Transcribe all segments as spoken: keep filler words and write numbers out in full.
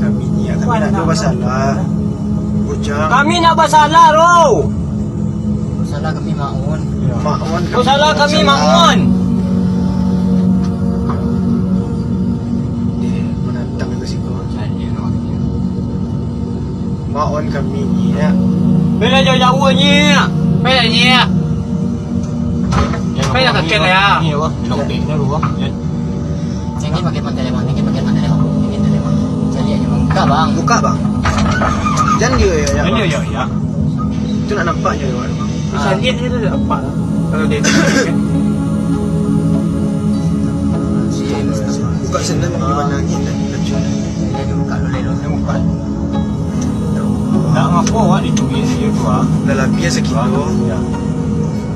Kami ni, kami nak ada masalah. Bujang. Kami nak masalah, bro. Masalah kami Maun. Maun. Masalah kami Maun. Dia menantang ke situ. Maun kami ni, ya. Bila jauh-jauh ni, ya. Bila ni, ya. Payah sakét lah, ya. Ni, wah. Ni, wah. Ni, wah. Ni, pakai mata lewat, ni, pakai mata lewat. Ni, mata lewat. Saya lihat je, Bang. Buka, Bang. Buka, Bang. Jangan dia, ya, ya. Jangan dia, ya, ya. Itu nak nampak je, Bang. Saya lihat je, tak nampak lah. Kalau dia buka sana, bagaimana ni? Dia buka dulu, dia buka. Tak ngapo awak ditulis dia tu, ah. Dah lah, biasa gitu. Ya.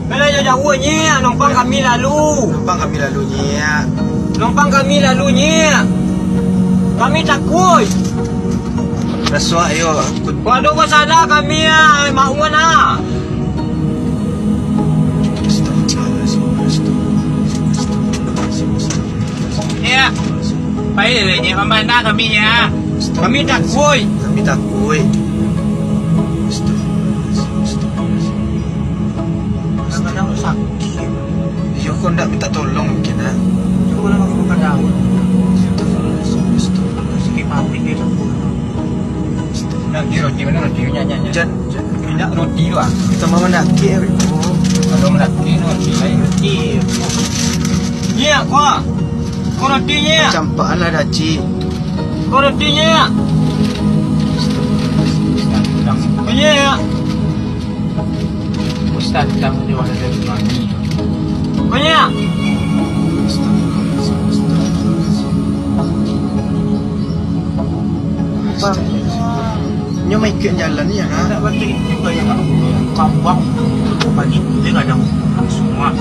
Bila jauh-jauh ni, numpang kami lalu. Numpang kami lalu ni, ya. Numpang kami lalu ni. Kami takut. Rasuah, ayo. Waduh, masalah kami, ya, Mak Wan, ah. Ya. Baik, ni, pembantah kami, ya. Kami takut. Kami takut. Kadang-kadang sakit. Iya, kau nak minta tolong mungkin, ha? Cuba lah makan daun. Sakit mati dia takut. Nak di roti mana roti? Nyak, nyak, nyak. Jan, jan. Nak roti tu, ah. Kita mau mendaki, ya, Rico. Kalau mendaki, roti lain. Iya. Iya, kuah. Kau roti, iya. Campaklah daci. Kau roti, iya. Iya, iya. Ustaz, kamu di mana dari mami? Banyak. Nyoe mai ikut jalan ni, ha? Tak berarti juga yang kamu buang. Pagi dia kadang semua.